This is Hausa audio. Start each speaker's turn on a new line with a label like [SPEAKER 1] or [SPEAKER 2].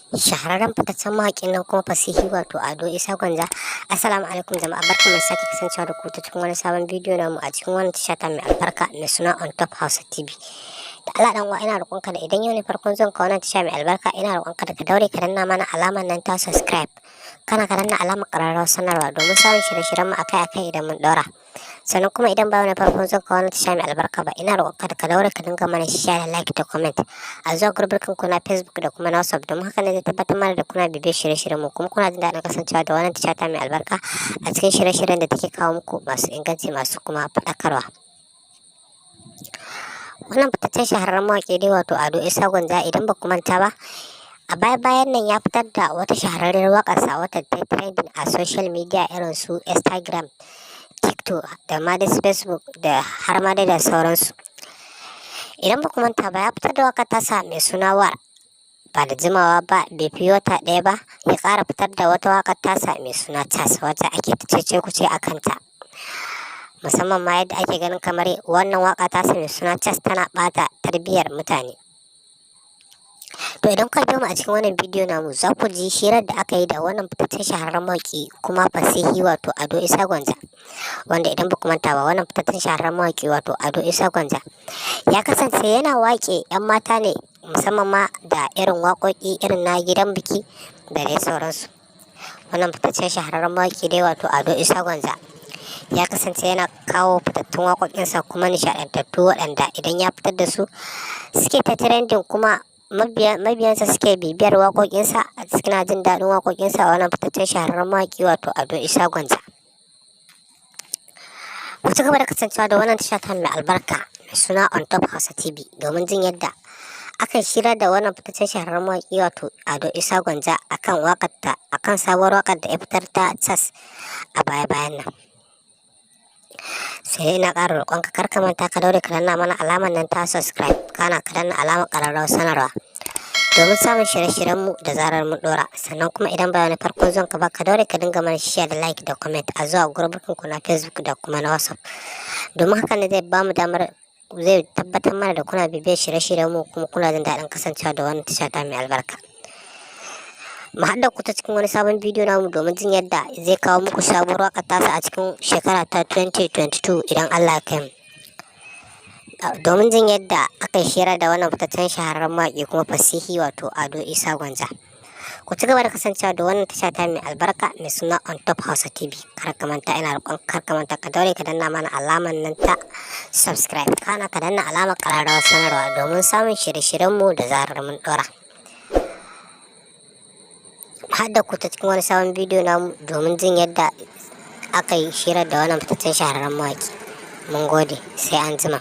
[SPEAKER 1] Shahararren fitaccen mawaƙin nan kuma fasihi, wato Ado Isa Gwanja. Assalamu alaikum jama'a, barkanmu da sake kasancewa da ku ta cikin wani sabon bidiyo namu a cikin wannan tasha ta mai albarka mai suna On Top Hausa TV. Da Allah dan uwa, ina roƙonka da idan yau ne farkon zuwan ka wannan tasha mai albarka, ina roƙonka da ka daure ka danna mana alamar nan ta subscribe. Kana ka danna alamar ƙararrawar sanarwa domin samun shirye-shiryen mu akai-akai idan mun ɗaura. Sannan kuma idan ba wani farkon zuwan ka wannan tasha mai albarka ba, ina roƙonka da ka daure ka dinga mana share da like da comment a zuwa gurburkan ku na Facebook da kuma na WhatsApp, domin haka ne zai tabbatar mana da kuna bibiyar shirye-shiryen mu kuma kuna jin daɗin kasancewa da wannan tasha ta mai albarka a cikin shirye-shiryen da take kawo muku masu inganci, masu kuma faɗakarwa. Wannan fitaccen shahararren mawaƙi dai, wato Ado Isa Gwanja, idan ba ku manta ba, a baya-bayan nan ya fitar da wata shahararriyar waƙarsa wata ta trending a social media irin su Instagram, TikTok da ma dai Facebook da har ma dai da sauransu. Idan ba ku manta ba, ya fitar da waƙar tasa mai suna War. Ba da jimawa ba, bai fi wata ɗaya ba, ya ƙara fitar da wata waƙar tasa mai suna Tas, wacce ake ta cece-kuce a kanta. Musamman ma yadda ake ganin kamar wannan waƙa tasa mai suna Tas tana ɓata tarbiyyar mutane. To, idan kuka biyo mu a cikin wannan bidiyo namu, za ku ji hirar da aka yi da wannan fitaccen shahararren mawaƙi kuma fasihi, wato Ado Isa Gwanja. Wanda idan ba ku manta ba, wannan fitaccen shahararren mawaƙi, wato Ado Isa Gwanja, ya kasance yana waƙe 'yan mata ne, musamman ma da irin waƙoƙi irin na gidan biki da dai sauransu. Wannan fitaccen shahararren mawaƙi dai, wato Ado Isa Gwanja, ya kasance yana kawo fitattun waƙoƙinsa kuma nishaɗantattu, waɗanda idan ya fitar da su suke ta trending, kuma mabiyansa suke bibiyar waƙoƙinsa, suna jin daɗin waƙoƙinsa, wannan fitaccen shahararren mawaƙi, wato Ado Isa Gwanja. Ku ci gaba da kasancewa da wannan tasha ta mai albarka mai suna On Top Hausa TV domin jin yadda aka hira da wannan fitaccen shahararren mawaƙi, wato Ado Isa Gwanja, akan waƙar ta, akan sabuwar waƙar da ya fitar ta Cas a baya-bayan nan. Sai ina ƙara roƙonka, kar ka manta ka daure ka danna mana alamar nan ta subscribe, kana ka danna alamar ƙararrawar sanarwa domin samun shirye-shiryenmu da zarar mun ɗora. Sannan kuma idan ba wani farkon zuwan ka ba, ka daure ka dinga mana share da like da comment a zuwa gurbin ku na Facebook da kuma na WhatsApp, domin haka ne zai bamu damar, zai tabbatar mana da kuna bibiyar shirye-shiryenmu kuma kuna jin daɗin kasancewa da wannan tasha ta mai albarka. Mu haɗa ku ta cikin wani sabon bidiyo namu domin jin yadda zai kawo muku sabuwar waƙar tasa a cikin shekara ta 2022 idan Allah ya kai mu, domin jin yadda aka hira da wannan fitaccen shahararren mawaƙi kuma fasihi, wato Ado Isa Gwanja. Ku ci gaba da kasancewa da wannan tasha ta mai albarka mai suna On Top Hausa TV. Kar ka manta, ina roƙon kar ka manta ka daure ka danna mana alamar nan ta subscribe, kana ka danna alamar ƙararrawar sanarwa domin samun shirye-shiryenmu da zarar mun ɗora. Haɗa ku ta cikin wani sabon bidiyo namu domin jin yadda aka yi hirar da wannan fitaccen shahararren mawaƙi. Mun gode, sai an jima.